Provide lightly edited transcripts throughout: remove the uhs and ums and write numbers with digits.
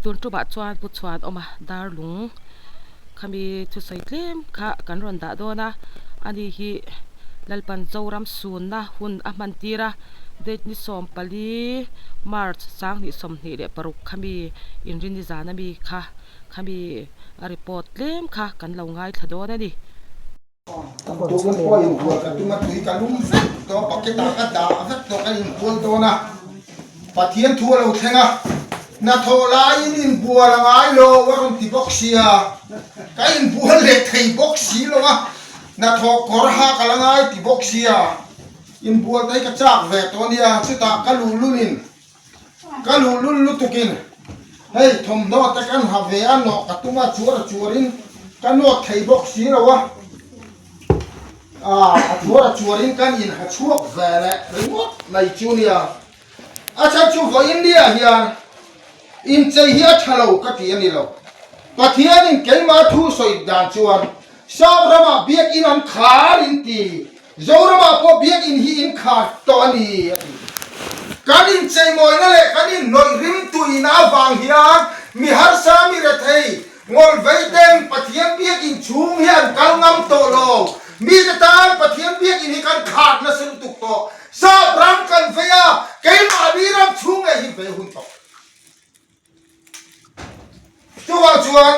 Tun tumah chuan Pu Chhuanawma darlung khami thusawi tlem kha kan rawn dah dawn a, ani hi Lalpan Zoram sunna hun a hman tir a, date ni 14 March 2026 khami inrinni zan ami kha khami a report tlem kha kan lo ngaithla dawn a ni. Tun pawh inbual ka tum a, tui ka lum vek tawh, bucket ah ka dah vek tawh, ka inbual dawn a, Pathian thu a lo thleng a, hnathawh laiin inbual a ngai lo a rawn ti bawk sia, ka inbual leh thei bawk si lo a, hnathawh kawr ha ka la ngai ti bawk sia, inbual te hi ka chak ve tawh a nia, chutah ka luhlulin Ka luhlul lutukin hei thawmhnaw te kan ha ve a, nawh ka tum a, chuar a chuarin ka nawt thei bawk si lo a, ah a chuar a chuarin kan in ha chhuak ve leh ringawt mai chu nia. A chhan chu vawiin nia hian inchei hi a tha lo ka ti a ni lo. Pathianin keimah thu sawi dan chuan Sap ramah biakinn an khar in ti, Zoramah pawh biakinn hi in khar tawh a ni, a ti. Kan incheimawina leh kan inhnawih rimtuina avang hian mi harsa mi rethei ngawlvei ten Pathian biakinn chhung hi an kal ngam tawh lo. Mite tan Pathian biakinn hi kan khar nasa lutuk tawh. Sap ram kan vei a, keimahni ram chhung ngei hi vei hun tawh. Chuvang chuan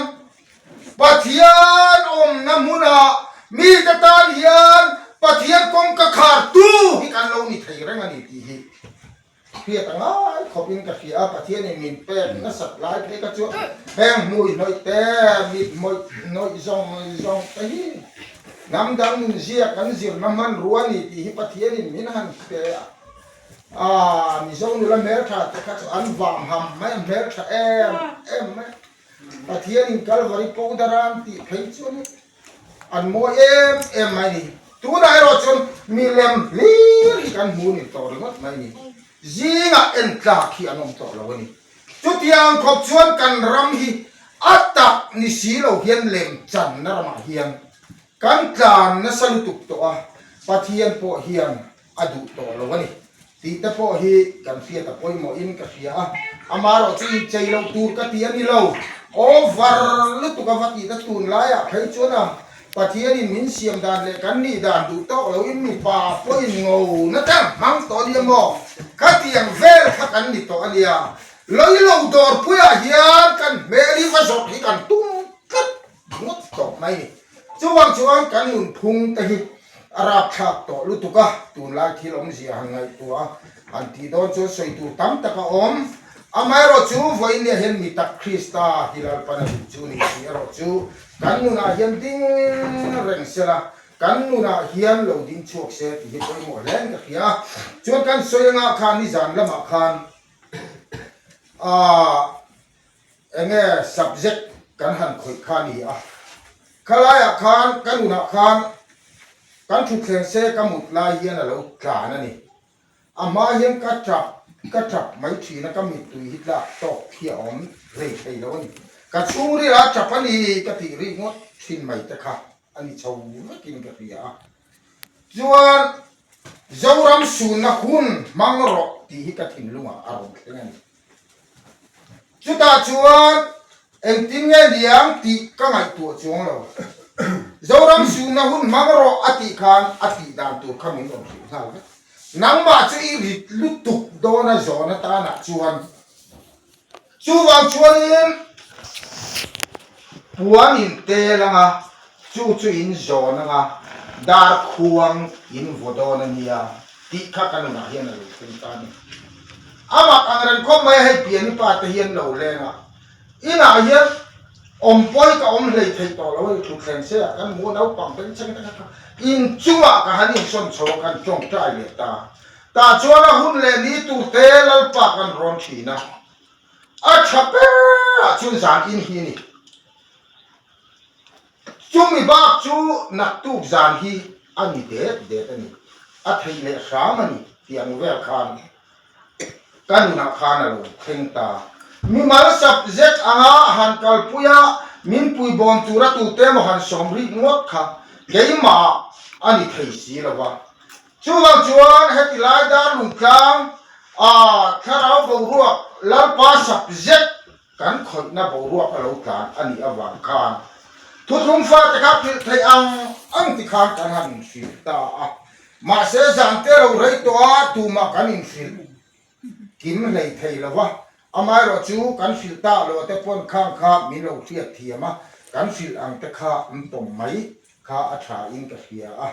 Pathian awmna hmunah mite tan hian Pathian kawngka khartu hi kan lo ni thei reng a ni tih hi hriat a ngai khawpin ka hria a, Pathianin min pek nasat lai phei kha chu heng hmui hnawih te, mit hmawih hnawih zawng zawng te hi hnam dang nunzia kan zirna hmanrua a ni tih hi Pathianin min han pe a. Aaa Mizo nula hmeltha te kha chu an vang ham mai a, hmeltha em em mai a. Pathianin Kalvari powder a an tih phei chuan an mawi em em mai a ni. Tunah erawh chuan milem hlir hi kan hmu ni tawh ringawt mai a ni. Zingah en tlak hi an awm tawh lo a ni. Chutiang khawp chuan kan ram hi a tak ni si lo hian lem channa ramah hian kan tlan nasa lutuk tawh a, Pathian pawh hian a duh tawh lo a ni tih te pawh hi kan hriat a pawimawhin ka hria a, amaherawh chu inchei loh tur ka ti a ni lo, over lutuk a va tih te tunlaiah phei chuan a Pathianin min siam dan leh kan nih dan duh tawk loin mipa pawhin ngo na te an hmang tawh a nia maw, khatiang vel kha kan ni tawh a nia, Lawilo dawrpuiah hian kan hmel hi va zawrh hi kan tum tlat ngawt tawh mai ni. Chuvang chuan kan nunphung te hi a rapthlak tawh lutuk a, tunlai thil awmzia han ngaihtuah a, han tih dawn chuan sawi tur tam tak a awm. Amaherawh chu vawiinniah hian mi tak Krista hi Lalpan a duh chu ni tih erawh chu kan nunah hian ding reng sela, kan nunah hian lo ding chhuak se tih hi pawimawh hle in ka hria a. Chuan kan sawi angah khan nizan lamah khan aah Enge subject kan han khawih kha a ni a, khalaiah khan ka nunah khan kan thutthleng se ka mut lai hian a lo tlan a ni. A hma hian ka tap ka tap mai thin a, ka mittui hi tlak tawk khi a awm rei thei lo a ni. Ka chhungril a tap a ni ka tih rih ngawt thin mai te kha a ni chho vekin ka hria a. Chuan Zoram sunna hun hmang rawh tih hi ka thinlungah a rawn thleng a ni. Chutah chuan engtin nge niang tih ka ngaihtuah chuang lo. Zoram suhna hun hmang rawh a tih khan a tih dan tur kha min rawn hrilh nghal vek. Nangmah chu i rit lutuk dawn a zawn atanah chuan. Chuvang chuanin puan in tel anga chu chu in zawn anga darkhuang in vaw dawn a nia tih kha ka nunah hian a lo thleng ta a ni. A mak ang reng khawp mai a, hei piani pa te hian lo leng a, inah hian awm pawi ka awm hlei thei tawh lo a ni, thutthleng se ah kan mu a, naupang bengchheng te kha inchungah ka han insawn chho a, kan tawngtai leh ta, tah chuan a hun leh ni tur te Lalpa kan rawn thin a, a tha ber ah chuan zan in hi a ni. Chumi bak chu naktuk zan hi a ni det det a ni, a theih leh hram a ni tih ang vel khan ka nunah khan a lo thleng ta. Mimal subject anga han kalpui a, min puibawn tura tute emaw han sawm rik ngawt kha keimah a ni thei si lo va. Chuvang chuan heti lai dar lungtlang a thlarau boruak Lalpa subject. kan khawihna boruak a lo tlan a nih avang khan thuthlung fate kha philh theih ang ang ti khan kan han inhrilh ta a. Mahse zan te lo rei tawh a, tumah kan inhrilh kim hlei thei lo va, amaherawh chu kan hrilh tak loh te pawn khang kha min lo hriat thiam a, kan hrilh ang te kha an tawm mai kha a tha in ka hria a.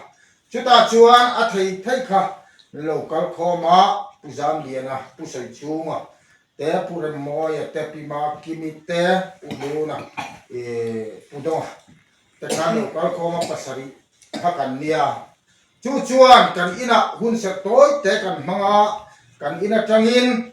Chutah chuan a thei thei kha min lo kal khawm a, Pu Zamliana, Pu Sawichhunga te, Pu Remmawia te, Pi Makimi te, Pu Luna, Pu Dawnga te khan lo kal khawm a, pasarih kha kan nia. Chu chuan kan inah hun serh tawi te kan hmang a, kan in atangin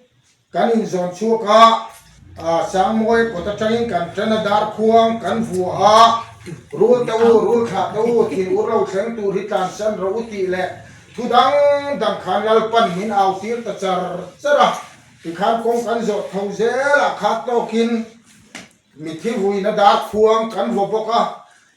kan inzawn chhuak a, Sangmawi kawt atangin kan tan a, darkhuang kan vuah a, rul te u, rul thlah te u, thil ur lo thleng tur hi tlansan rawh u tih leh thu dang dang khan Lalpan min au tir ta char char a, tikhan kawng kan zawh tho zel ah kha tawkin Mithi vuina dar khuang kan vaw bawk a,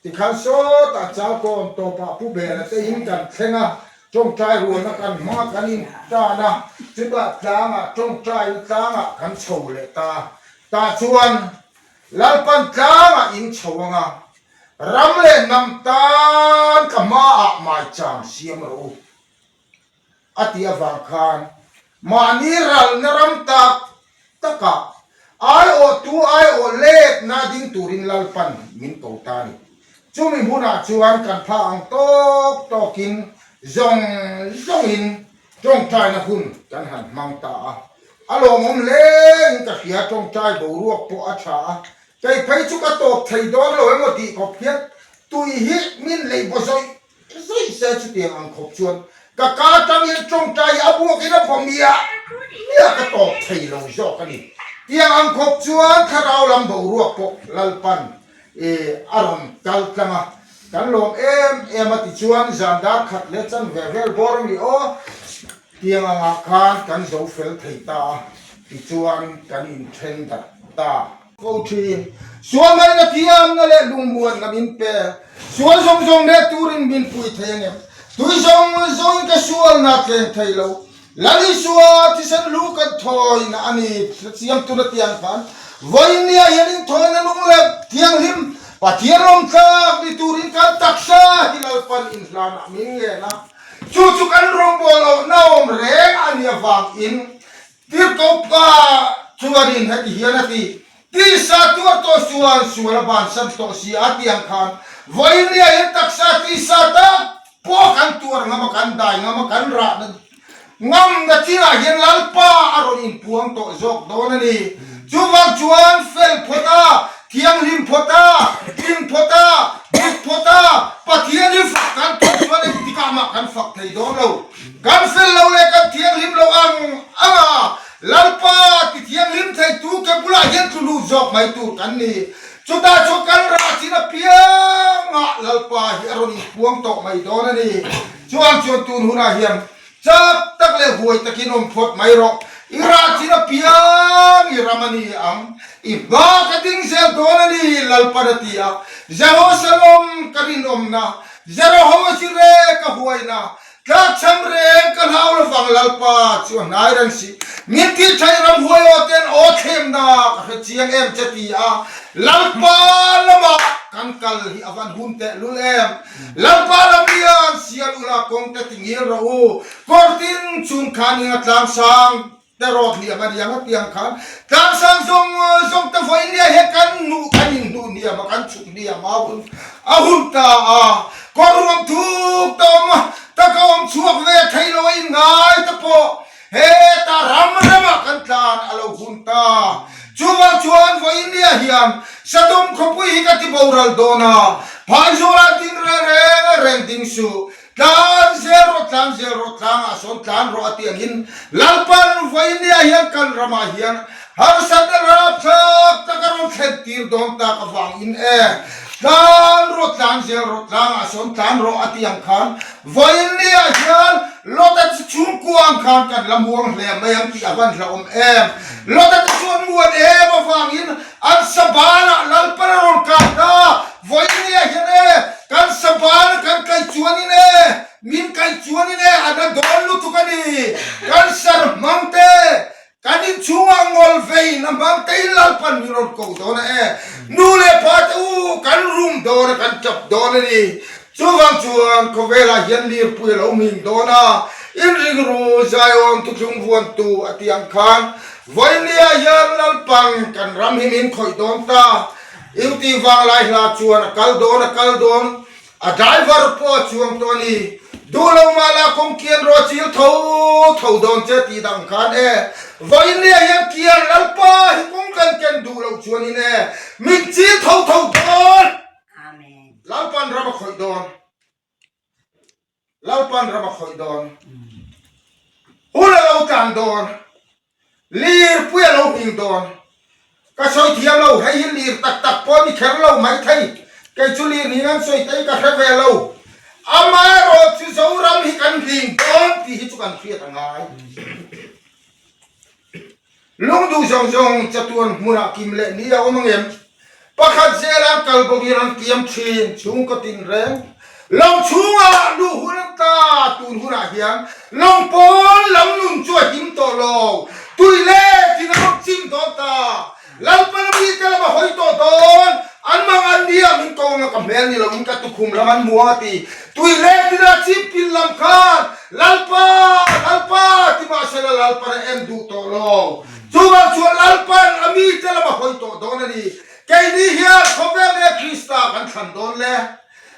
tikhan sawtah Chalkawn tawpah Pu Bela te in kan thleng a, tawngtai rualna kan hmang a, kan in tan a, chutah tlangah tawngtaina tlangah kan chho leh ta. Tah chuan Lalpan tlangah in chho ang a, ram leh hnam tan ka hmaah maicham siam rawh u. A tih avang khan mahni ralna ram tak takah aiawhtu aiawh letna ding turin Lalpan min ko ta a ni. Chumi hmunah chuan kan pha ang tawk tawkin zawng zawngin tawngtaina hun kan han hmang ta a. A lawmawm hlein ka hria, tawngtai boruak pawh a tha a, kei phei chu ka tawp thei dawn lo emaw tih khawp hian tui hi min lei baw zawih Zui se chutiang ang khawp chuan ka ka atangin tawngtai a buakin a vaw miah miah ka tawp thei lo zawk a ni. Tiang ang khawp chuan thlarau lam boruak pawh Lalpan a rawn kal tlang a, kan lawm em em a tichuan zan dar khat leh chan ve vel bawr a ni aw. Tiang angah khan kan zo fel thei ta a, tichuan kan inthen darh ta. Ko thin. Sual ngaihna thiamna leh lungmuanna min pe. Sual zawng zawng leh turin min pui thei ang em? Tui zawng zawngin ka sualna tleng thei lo. Lal Isua thisen lu kan thawina a ni. Siam tuna tiang khan vawinia hian inthawina nung leh thianghlim Pathian lawmtlak ni turin kan taksa hi Lalpan inhlanah min ngen a. Chu chu kan rawngbawl lohna awm reng a nih avangin Tirhkopa chuanin heti hian a ti, Tisa tuar tawh chuan sual a bansan tawh si a ti ang khan, vawinia hian taksa tisa tak pawh kan tuar ngam a, kan dai ngam a, kan rah ngam na chinah hian Lalpa a rawn inpuang tawh zawk dawn a ni. Chuvang chuan fel phawt a, thianghlim phawt a, tling phawt a, dik phawt a, Pathian hi fak kan tum chuan engtikah mah kan fak thei dawn lo. Kan fel lo leh kan thianghlim lo ang ang a, Lalpa ti thianghlim theitu ke bulah hian tlu lut zawk mai tur kan ni. Chutah chuan kan rah chin apiangah Lalpa hi a rawn inpuang tawh mai dawn a ni. Chuan chuan tun hunah hian chak tak leh huai takin awm phawt mai rawh. I rah chin apiang i ram a ni ang. I hma ka ding zel dawn a ni, Lalpan a ti a. Jerusalem ka rinawmna, Jerohoasire ka huaina, Tlakchham reng ka hlau lovang Lalpa chu a hnai reng si. Min tih thaih ramhuai aw ten aw thlemna ka hre chiang em che ti a Lalpa lamah kan kal hi a van hun teh lul em. Lalpa lam hian sial ula kawng te ti ngil rawh u. Kawr tin chung khan ing a tlang sang Te rawt hliam a niang apiang khan tlangsang zawng zawng te vawi nia hian kan hnuh kan inhnuh hniam a kan chhuk hniam a hun a hun ta a kawr ruam thuk ta awm a taka awm chhuak ve thei lo a inngai te pawh heta ram ramah kan tlan a lo hun ta chuvang chuan vawi nia hian Sodom khawpui hi ka ti boral dawn a phaizawl ah ding reng reng a reng ding suh Tlan zel rawh, tlan zel rawh, tlangah sawn tlan rawh a tih angin Lalpan vawinia hian kan ramah hian harsatna rapthlak tak a rawn thlen tir dawn tak avangin e, tlan rawh, tlan zel rawh, tlangah sawn tlan rawh a tih ang khan vawinia hian Lota chu chhungkua ang khan kan la muang hle mai ang tih a van hlauhawm em. Lota te chu an muan em avangin an sabanah Lalpan a rawn kah ta. Vawinia hian e, kan saban kan kaih chuanin e, min kaih chuanin e, a na dawn lutuk a ni. Kan sar hmang te, kan inchhungah ngawl vei na hmang te in Lalpan min rawn ko. dawn a e. Nu leh pa te u kan rum dawn a kan tap dawn a ni. Chuvang chuan khawvelah hian lirpui a lo hming dawn a, inring ru Zion thuthlung vuantu a tih ang khan vawinia hian Lalpang kan ram hi min khawih dawn ta. Iuti vanglai hla chuan a kal dawn a kal dawn A driver pawh a chuang tawh a ni. Duh lo mah la kawng kian rawh a chil tho tho dawn che tih dang khan e. Vawiin nia hian kian Lalpa hi kawng kan ken duh loh chuanin e min chil tho tho dawn. Lalpan ram a khawih dawn. Lalpan ram a khawih dawn. Hun a lo tlan dawn. Lirpui a lo hming dawn. Ka sawi thiam lo, hei hi lir tak tak pawh ni kher lo mai thei. Kei chu lir niin an sawi te hi ka hre ve lo. Amaherawh chu Zoram hi kan hling dawn tih hi chu kan hriat a ngai. Lungduh zawng zawng chatuan hmunah kim leh ni a awm angem? Pakhat zel an kal bawkin an kiam thin, chhungkaw tin reng. Lawng chhungah luh hun an ta, tun hunah hian lawng pawn lam nun chu a him tawh lo. Tui leh thing a rawn chim dawn ta. Lalpan a mite lam a hawi tawh dawn, an mang an nia min ko anga ka hmel ni loin ka tukhum lam an muang a ti. Tui leh tin a chim pil lam khan Lalpa, Lalpa ti mahsela Lalpan a en duh tawh lo. Chuvang chuan Lalpan a mite lam a hawi tawh dawn a ni. Keini hian khawvel nge Krista kan thlan dawn le?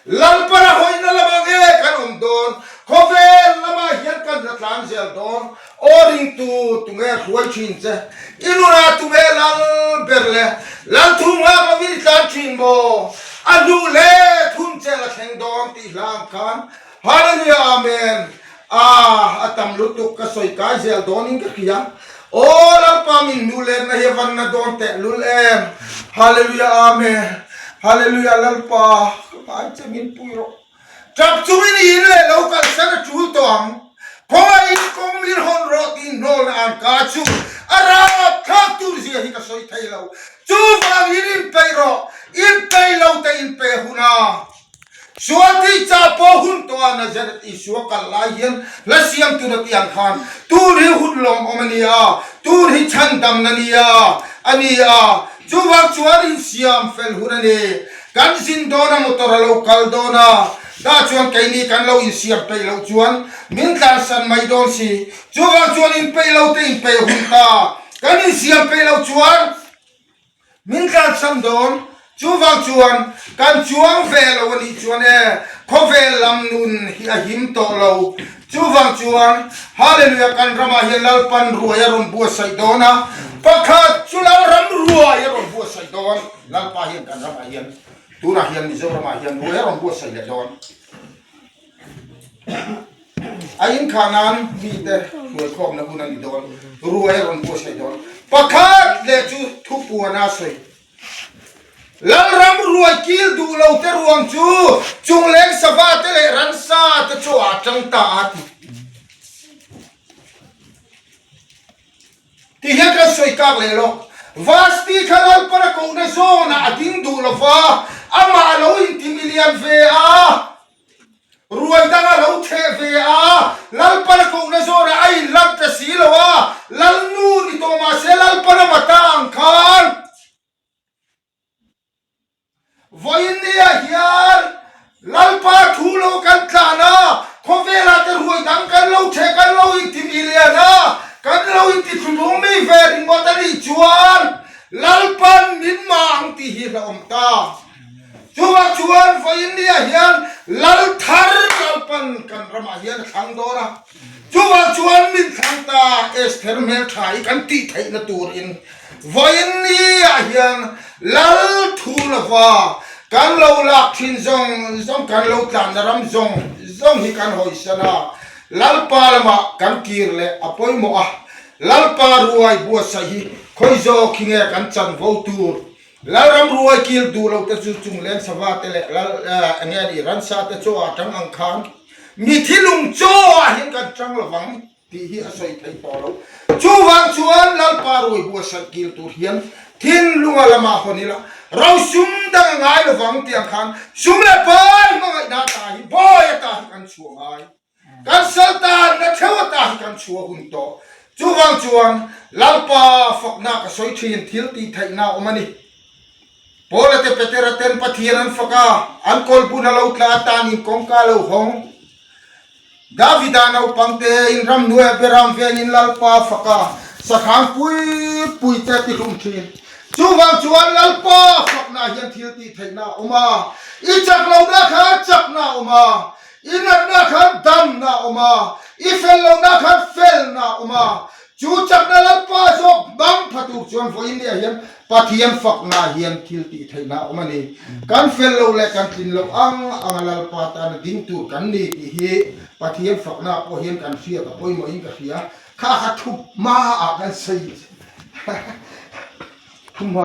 Lalpan a hawina lamah nge kan awm dawn? Khawvel lamah hian kan hla tlan zel dawn? Aw ringtu, tunge hruai thin che? I nunah tunge lal ber le? Lal thu nghak lovin i tlan thin maw? A hnuh le thun che la thleng dawn tih hla ang khan Hallelujah Amen Ah a tam lutuk ka sawi kai zel dawn in ka hria Aw Lalpa min hnu letna hi a van na dawn teh lul em Hallelujah Amen Hallelujah Lalpa ka ngai che min pui rawh Tap chungin i in leh lo kalsan a tul tawh ang Khawngaih in kawng min hawn rawh tih hnawlna an ka chu a rap thlak tur zia hi ka sawi thei lo Chuvangin in peih rawh in peih lo te in pe hun a. Sual tih cha pawh hun tawh a Nazareth Isua kal lai hian hla siam tur a tih ang khan tur hi hun lawmawm a ni a, tur hi chhandamna ni a a ni a, chuvang chuan insiam fel hun a ni. Kan zin dawn a motor a lo kal dawn a, dah chuan keini kan lo insiam peih loh chuan min tlansan mai dawn si, chuvang chuan inpeih lo te inpeih hun ta, kan insiam peih loh chuan. Min tlanchhan dawn, chuvang chuan kan chuang ve lo a nih chuan e, khawvel lam nun hi a him tawh lo. Chuvang chuan Hallelujah kan ramah hian Lalpan ruai a rawn buatsaih dawn a, pakhat chu Lalram ruai a rawn buatsaih dawn, Lalpa hian kan ramah hian tunah hian Mizoramah hian ruai a rawn buatsaih leh dawn. A inkhah nan mite hruaikhawmna hun a ni dawn, ruai a rawn buatsaih dawn. Pakhat leh chu thupuana sawi. Lalram ruai kil duh lo te ruang chu chungleng sava te leh ransa te chu a tang ta a ti. Ti hian kan sawi kak leh lawk. Vasti kha Lalpana kohna zawnah a ding duh lo va, amah a lo intimilian ve a. Ruai dang a lo theh ve a, Lalpana kohna zawnah a inhlat ta si lo a, Lalnu ni tawh mah se Lalpana mata ang khan vawiin nia hian Lalpa thu lo kan tlan a, khawvelah te ruai dang kan lo theh kan lo inti milian a, kan lo inti thlulung mi ve ringawt a nih chuan Lalpan min mah ang tih hi hlauhawm ta. Chuvang chuan vawiin nia hian lal thar Lalpan kan ramah hian a thlang dawn a, chuvang chuan min thlang ta Esther hmeltha hi kan tih theihna turin vawiin nia hian lal thu lova kan lo lak thin zawng zawng kan lo tlanna ram zawng zawng hi kan hawisan a, Lalpa lamah kan kir leh a pawimawh a, Lalpa ruai buatsaih hi khawi zawk hi nge kan chanvo tur Lalram ruai kil duh lo te chu chungleng sava te leh lal eng nge ni ransa te chaw ah tang ang khan mi thilung chaw ah hian kan tang lovang tih hi a sawi thei tawh lo. Chuvang chuan Lalpa ruai buatsaih kil tur hian thinlunga lamah hawn ila rosum dang a ngai lovang tih ang khan sum leh pai hmangaihna ta hi bawi ata hi kan chhuah ngai. Kan sal tan na theuh ata hi kan chhuah hun tawh. Chuvang chuan Lalpa fakna ka sawi thin thil tih theihna a awm a ni. Paula te Petera ten Pathian an fak a, an kawlbun a lo tla atan in kawngka lo hawng. Davida naupang te in ramhnuai a beram vengin Lalpa fak a, sahrang pui pui te a ti hlum thin. Chuvang chuan Lalpa fakna hian thil tih theihna a awm a, i chak lohna khan chakna a awm a, i natna khan damna a awm a, i fel lohna khan felna a awm a. Chu chakna Lalpa zawk hmang pha tur chuan vawiin nia hian Pathian fakna hian thil tih theihna a awm a ni. Kan fel lo leh kan tlin loh ang anga Lalpa tana ding tur kan ni tih hi Pathian fakna pawh hian kan hriat a pawimawhin ka hria. Kha kha thup hmaah kan sawi thup hma.